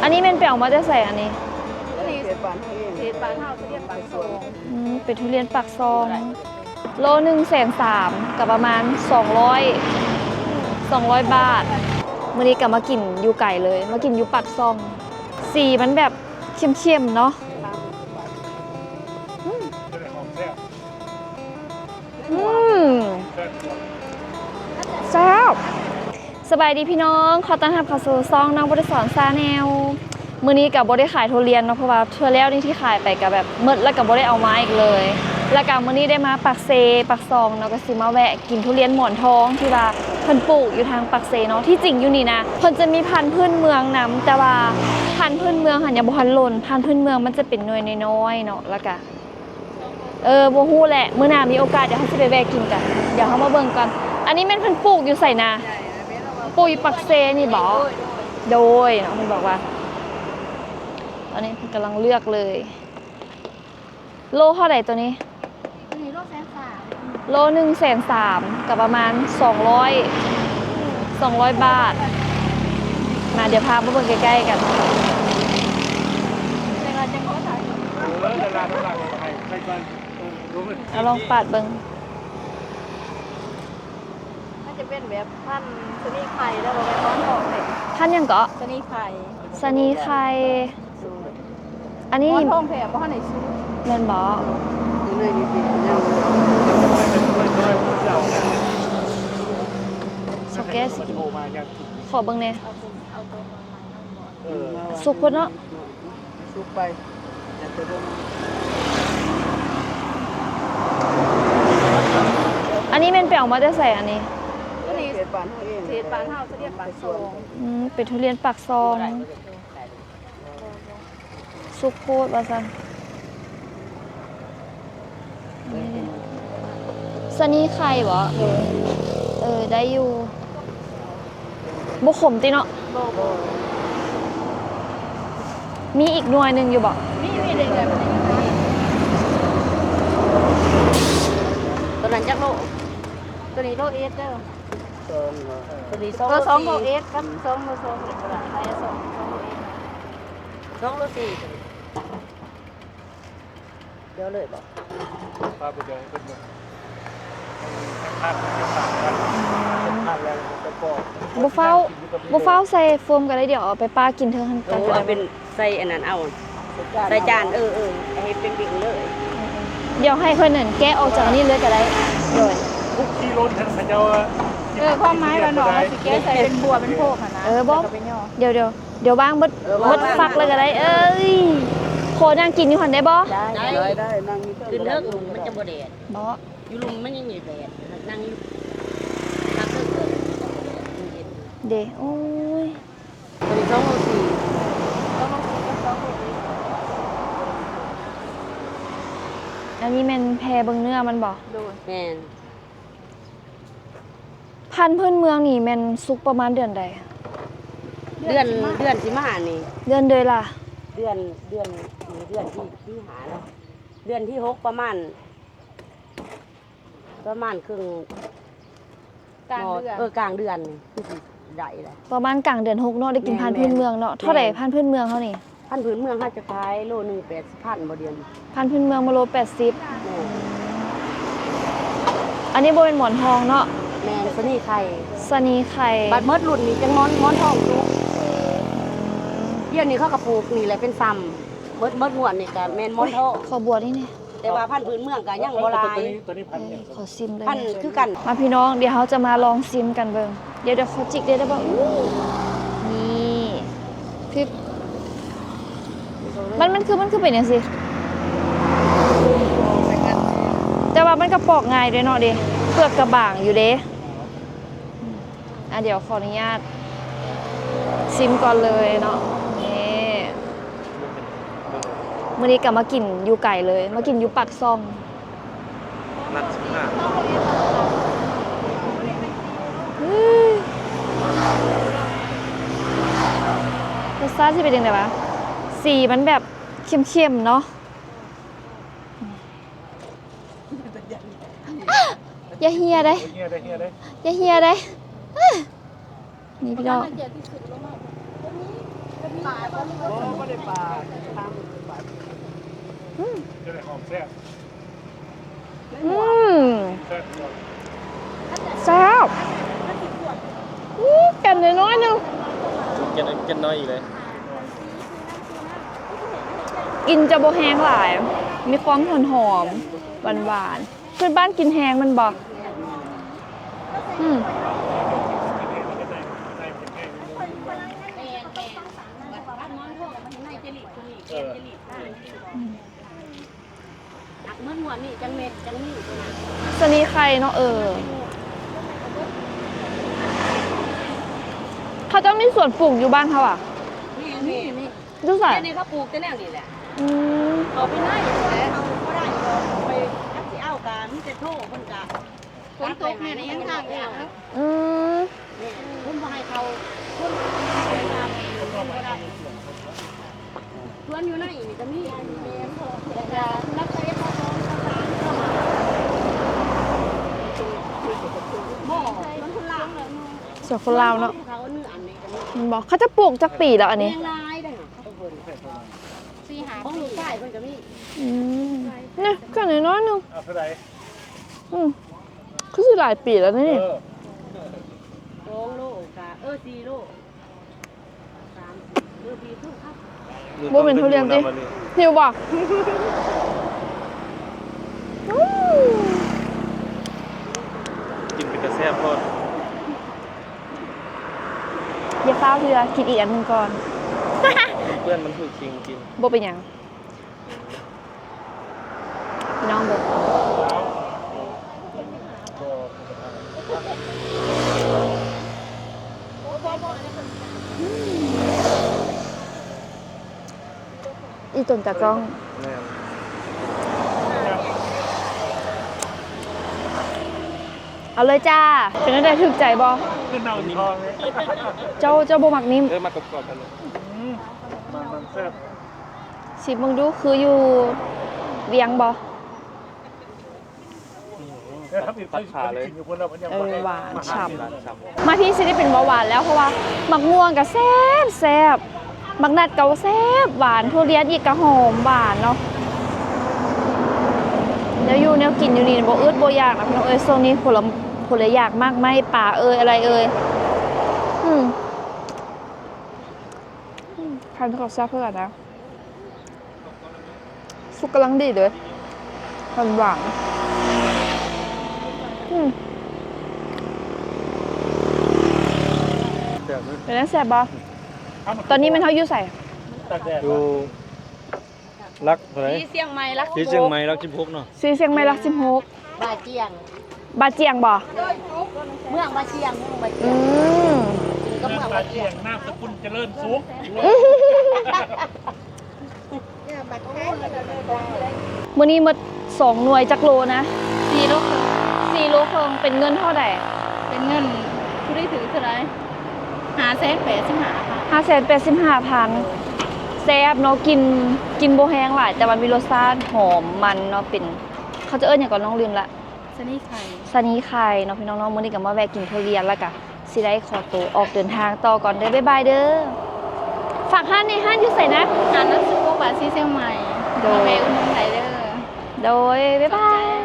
ອັນນີ້ແມ່ນໄປເອົາມາແຕ່ໃສອັນນີ້? ເຂດບ້ານເຮົາເອງ ເຂດບ້ານເຮົາ ທຸລຽນປາກຊ່ອງ. ອືມ ເປັນທຸລຽນປາກຊ່ອງ. ໂລໜຶ່ງແສນສາມ ກໍປະມານສອງຮ້ອຍ ສອງຮ້ອຍບາດ. ມື້ນີ້ກໍມາກິນຢູ່ໄກເລີຍ ມາກິນຢູ່ປາກຊ່ອງ. ສີມັນແບບເຂັ້ມໆເນາະ. ອືມ ອືມ ແຊບ. ສະບາຍດີພີ່ນ້ອງ ຂໍຕ້ອນຮັບເຂົ້າສູ່ຊ່ອງນ້ອງບໍລິສອນ Channel. ມື້ນີ້ກໍບໍ່ໄດ້ຂາຍທຸລຽນເນາະ ເພາະວ່າເທື່ອແລ້ວນີ້ທີ່ຂາຍໄປກໍແບບໝົດ ແລ້ວກໍບໍ່ໄດ້ເອົາມາອີກເລີຍ. ແລ້ວກໍມື້ນີ້ໄດ້ມາປາກເຊ ປາກຊ່ອງເນາະ ກໍຊິມາແວະກິນທຸລຽນໝອນທອງທີ່ວ່າເພິ່ນປູກຢູ່ທາງປາກເຊເນາະ. ທີ່ຈິງຢູ່ນີ້ນະ ເພິ່ນຈະມີພັນພື້ນເມືອງນຳ ແຕ່ວ່າພັນພື້ນເມືອງຫັ້ນຍັງບໍ່ທັນຫຼົ່ນ. ພັນພື້ນເມືອງມັນຈະເປັນໜ່ວຍນ້ອຍໆເນາະ ແລ້ວກໍ ເອີ ບໍ່ຮູ້ແຫຼະ ມື້ໜ້າມີໂອກາດດຽວເຮົາຊິໄປແວະກິນກັນ. ດຽວເຮົາມາເບິ່ງກ່ອນ. ອັນນີ້ແມ່ນເພິ່ນປູກຢູ່ໃສນະ? ປູກຢູ່ປາກເຊນີ້ບໍ? ໂດຍ ເນາະ ເພິ່ນບອກວ່າ. ຕອນນີ້ເພິ່ນກຳລັງເລືອກເລີຍ. ໂລເທົ່າໃດໂຕນີ້? ໂຕນີ້ໂລແສນສາມ. ໂລໜຶ່ງແສນສາມ ກໍປະມານສອງຮ້ອຍ ສອງຮ້ອຍບາດ. ມາ ດຽວພາມາເບິ່ງໃກ້ໆກັນ. ເອົາລອງປາດເບິ່ງ. ມັນຈະເປັນແບບພັນຊະນີໄຂ່ ແລ້ວບໍ່ແມ່ນໝອນທອງແທ້. ພັນຫຍັງເກາະ? ຊະນີໄຂ່. ຊະນີໄຂ່. ອັນນີ້ ໝອນທອງແທ້ບໍ່ທັນໄດ້ສຸກ. ແມ່ນບໍ່? ສາວແກ້ວຊິກິນ. ຂໍເບິ່ງແດ່. ເອົາໂຕ ເອົາໂຕ ສຸກພຸ້ນເນາະ. ສຸກໄປ ອັນນີ້ແມ່ນໄປເອົາມາແຕ່ໃສອັນນີ້? ໂຕນີ້ເຂດບ້ານເຮົາເອງ ເຂດບ້ານເຮົາ ທຸລຽນປາກຊ່ອງ. ອືມ ເປັນທຸລຽນປາກຊ່ອງ. ສຸກໂພດວ່າຊັ້ນ. ຊະນີໄຂ່ບໍ? ເອີ ໄດ້ຢູ່. ບໍ່ຂົມຕິເນາະ? ບໍ່ ບໍ່. ມີອີກໜ່ວຍໜຶ່ງຢູ່ບໍ? ມີ ມີເດ້. ໂຕນັ້ນຈັກໂລ? ໂຕນີ້ໂລເອັດເດີ. ສອງ ໂຕນີ້ສອງ ເອີ ສອງໂລເອັດກັບສອງໂລສອງ ກໍໄດ້ ສອງ ສອງໂລເອັດ ສອງໂລສີ່. ດຽວເລີຍບໍ? ພາໄປດຽວໃຫ້ເພິ່ນເບິ່ງ. ບໍ່ຟ້າວ ບໍ່ຟ້າວໃສ່ໂຟມກໍໄດ້. ດຽວເອົາໄປປາກິນເທິງຫັ້ນກ່ອນກໍໄດ້. ເປັນໃສ່ອັນນັ້ນເອົາ ໃສ່ຈານ. ເອີ ເອີ ໃຫ້ເປັນເບັງເລີຍ. ດຽວໃຫ້ເພິ່ນນັ້ນແກະອອກຈາກອັນນີ້ເລີຍກໍໄດ້. ໂດຍ ບຸກຂີ້ລົນຫັ້ນເຂົາເຈົ້າ. ເອີ ຄວາມໝາຍວ່ານ້ອງວ່າຊິແກະໃສ່ເປັນບົວເປັນໂພກຫັ້ນນະ. ເອີ ບໍ່ ດຽວ ດຽວ ດຽວວາງເບິດ ເອີ ເບິດຝັກເລີຍກໍໄດ້. ເອີຍ ຂໍນັ່ງກິນຢູ່ຫັ້ນໄດ້ບໍ່? ໄດ້ ໄດ້ ໄດ້ ນັ່ງຢູ່ເທິງ ຂຶ້ນເທິງ ມັນຈະບໍ່ແດດ. ບໍ່ ຢູ່ລຸ່ມມັນຍັງແດດ ນັ່ງຢູ່ຟັກເທິງ ເອີ ມັນຈະບໍ່ແດດ ມັນເຢັນ. ເດ້ ໂອ້ຍ ໂຕນີ້ສອງໂລສີ່ ສອງໂລສີ່ກັບສອງໂລເອັດ. ອັນນີ້ແມ່ນແຜ່ເບິ່ງເນື້ອມັນບໍ່? ໂດຍ ແມ່ນ. ພັນພື້ນເມືອງນີ້ແມ່ນສຸກປະມານເດືອນໃດ? ເດືອນ ເດືອນຊິມານີ້ ເດືອນໃດລະ? ເດືອນ ເດືອນ ເດືອນທີ ທີຫ້າເນາະ ເດືອນທີຫົກ ປະມານ ປະມານເຄິ່ງ ກາງເດືອນ ເອີ ກາງເດືອນນີ້ຄືຊິໄດ້ແຫຼະ. ປະມານກາງເດືອນຫົກເນາະ ໄດ້ກິນ ແມ່ນ ພັນພື້ນເມືອງເນາະ. ແມ່ນ ເທົ່າໃດ ແມ່ນ ພັນພື້ນເມືອງເຮົານີ້? ພັນພື້ນເມືອງເຮົາຈະຂາຍໂລໜຶ່ງແປດສິບພັນບໍ່ ດຽວນີ້. ພັນພື້ນເມືອງມາໂລແປດສິບ. ແມ່ນ. ອັນນີ້ບໍ່ແມ່ນໝອນທອງເນາະ? ແມ່ນ ຊະນີໄຂ່ ຊະນີໄຂ່. ບັດໝົດລຸ້ນນີ້ຈັ່ງໝອນ ໝອນທອງສຸກ. ດຽວນີ້ເຂົາກໍປູກນີ້ແຫຼະເປັນຊຳ. ໝົດ ໝົດງວດນີ້ກໍແມ່ນໝອນທອງ. ໂອ້ຍ ຂໍບົວນີ້ແດ່. ແຕ່ວ່າພັນພື້ນເມືອງກໍຍັງບໍ່ຫຼາຍ. ໂຕນີ້ ໂຕນີ້ພັນຫຍັງ? ເອີ ຂໍຊິມເລີຍ. ພັນຄືກັນ. ມາພີ່ນ້ອງ ດຽວເຮົາຈະມາລອງຊິມກັນເບິ່ງ. ດຽວ ດຽວຂໍຈິກເດ້ ໄດ້ບໍ່? ນີ້ ພິບ ມັນ ມັນຄື ມັນຄືເປັນຈັ່ງຊີ້? ແຕ່ວ່າມັນກໍປອກງ່າຍເດ້ເນາະເດ້ ເປືອກກໍບາງຢູ່ເດ້. ອ່ະ ດຽວຂໍອະນຸຍາດຊິມກ່ອນເລີຍເນາະ. ນີ້ ມື້ນີ້ກໍມາກິນຢູ່ໄກເລີຍ ມາກິນຢູ່ປາກຊ່ອງ. ນັດສິບຫ້າ. ຮຶ ລົດຊາດຊິເປັນຈັ່ງໃດວະ? ສີມັນແບບເຂັ້ມໆເນາະ. ຢ່າເຫ່ຍເດ້ ຢ່າເຫ່ຍເດ້ ຢ່າເຫ່ຍເດ້. ນີ້ພີ່ນ້ອງ ໂຕນີ້ ໂຕ ບໍ່ ບໍ່ໄດ້ປາ ທາງປາ ອືມ ຈະໄດ້ຫອມແຊບ ອືມ ແຊບ ແຊບ ອືມ ແກ່ນນ້ອຍໆໜຶ່ງ ແກ່ນ ແກ່ນນ້ອຍອີກເລີຍ ກິນຈະບໍ່ແຮງຫຼາຍ ມີຄວາມຫອມໆ ຫວານໆ ເພື່ອນບ້ານກິນແຮງແມ່ນບໍ່? ອືມ ແມ່ນໆ ບັດພັກນອນທ້ອງມັນໃນຈະລິດກວ່ານີ້ ແກນຈະລິດ ເອີ ອືມ ມັນງວດນີ້ຈັງເມັດຈັງນີ້ ຊະນີໄຂ່ເນາະ ເອີ ເຂົາເຈົ້າມີສວນປູກຢູ່ບ້ານເຮົາຫວາ? ມີ ມີ ມີ ຢູ່ໃສ? ດຽວນີ້ເຂົາປູກແຕ່ແນວນີ້ແຫຼະ ອືມ ເຂົ້າໄປໃນແຫຼະ ເຂົ້າບໍ່ໄດ້ດອກ ໄປ ຄັນຊິເອົາກະມີແຕ່ໂທ ເພິ່ນກະ ຝົນຕົກແມ່ນຍັງທາງຍາກເນາະ ອືມ ແມ່ນ ເພິ່ນບໍ່ໃຫ້ເຂົ້າ ຄົນບໍ່ໄດ້ ສວນຢູ່ໃນນີ້ກະມີ ແມ່ນ ແລ້ວກະລັກສະເອັດ ລັກສະສອງ ລັກສະສາມ ເຂົ້າມາ ບໍ່ ສວນຄົນລາວ ສວນຄົນລາວເນາະ ເຂົາເອີ້ນອັນນີ້ກະມີ ແມ່ນບໍ່? ເຂົາຈະປູກຈັກປີແລ້ວອັນນີ້? ແຮງຫຼາຍເດ້ ສີ່ຫ້າ ຂອງລູກຊາຍເພິ່ນກະມີ ອືມ ນີ້ ກະນ້ອຍໆໜຶ່ງ ເອົາເທົ່າໃດ? ອືມ ຄືຊິຫຼາຍປີແລ້ວນີ້ ເອີ ສອງໂລກະ ເອີ ສີ່ໂລ ສາມສິບ ເອີ ບໍ່ແມ່ນທຸລຽນຕິ ຫິວບໍ່? ອືມ ກິນເປັນຕາແຊບໂພດ ຢ່າຟ້າວເທື່ອ ກິນອີກອັນໜຶ່ງກ່ອນ ມັນເປື້ອນ ມັນຖືກສິ່ງກິນ ບໍ່ເປັນຫຍັງ. ພີ່ນ້ອງເບິ່ງ ອີຕົນຕາກ້ອງ ແມ່ນ ເອົາເລີຍຈ້າ ເປັນຈັ່ງໃດ ຖືກໃຈບໍ່? ຄືເນົ່າຢູ່ທ້ອງເລີຍ ເຈົ້າ ເຈົ້າບໍ່ມັກໜິ້ມ ເອີ ມັກກອບໆ ອືມ ມັນ ມັນແຊບ. ຊິມເບິ່ງດູ ຄືຢູ່ວຽງບໍ່? ອືມ ພັດ ພັດຂາເລີຍ ເອີ ຫວານ ຫວານ ຊ່ຳ ຊ່ຳ ມາພີ້ຊິໄດ້ເປັນເບົາຫວານແລ້ວ ເພາະວ່າໝາກມ່ວງກະແຊບ ແຊບ ໝາກນັດກະແຊບ ຫວານ ທຸລຽນອີກກະຫອມຫວານເນາະ ແນວຢູ່ແນວກິນຢູ່ນີ້ບໍ່ອຶດບໍ່ຢາກນະພີ່ນ້ອງເອີຍ ຊ່ວງນີ້ຜົນລະ ຜົນລະຢາກ ໝາກໄມ້ ປາເອີຍ ອະໄລເອີຍ ອືມ ອືມ ຄັນກະແຊບຄືກັນນະ. ສຸກກຳລັງດີເລີຍ ຫວານໆ ອືມ ແຊບເລີຍ ເປັນຈັ່ງໃດ ແຊບບໍ່? ຕອນນີ້ແມ່ນເຮົາຢູ່ໃສ? ຢູ່ຫຼັກເທົ່າໃດ? ທີ່ຊຽງໃໝ່ຫຼັກ ທີ່ຊຽງໃໝ່ຫຼັກສິບຫົກເນາະ ທີ່ຊຽງໃໝ່ຫຼັກສິບຫົກ ບາຈຽງ ບາຈຽງບໍ່? ເມືອງບາຈຽງ ເມືອງບາຈຽງ ອືມ ກະເມືອງບາຈຽງ ນາມສະກຸນຈະເລີນສຸກ ມື້ນີ້ໝົດສອງໜ່ວຍຈັກໂລນະ? ສີ່ໂລເຄິ່ງ ສີ່ໂລເຄິ່ງ ເປັນເງິນເທົ່າໃດ? ເປັນເງິນ ຜູ້ໃດຖືກເທົ່າໃດ? ຫ້າແສນແປດສິບຫ້າພັນ ຫ້າແສນແປດສິບຫ້າພັນ ແຊບເນາະ ກິນ ກິນບໍ່ແຮງຫຼາຍ ແຕ່ວ່າມີລົດຊາດຫອມມັນເນາະ ເປັນ ເຂົາຈະເອີ້ນຫຍັງເກາະ ນ້ອງລືມລະ ຊະນີໄຂ່ ຊະນີໄຂ່ເນາະພີ່ນ້ອງເນາະ ມື້ນີ້ກະມາແວະກິນທຸລຽນ ລະກະຊິໄດ້ຂໍໂຕອອກເດີນທາງຕໍ່ກ່ອນເດີ ບາຍບາຍເດີ ຝາກຮ້ານແນ່ ຮ້ານຢູ່ໃສນະ? ຮ້ານນັກສຸໂກະບາຊີຊຽງໃໝ່ ໂດຍ ມາແວະອຸດໜູນໄດ້ເດີ ໂດຍ ບາຍບາຍ.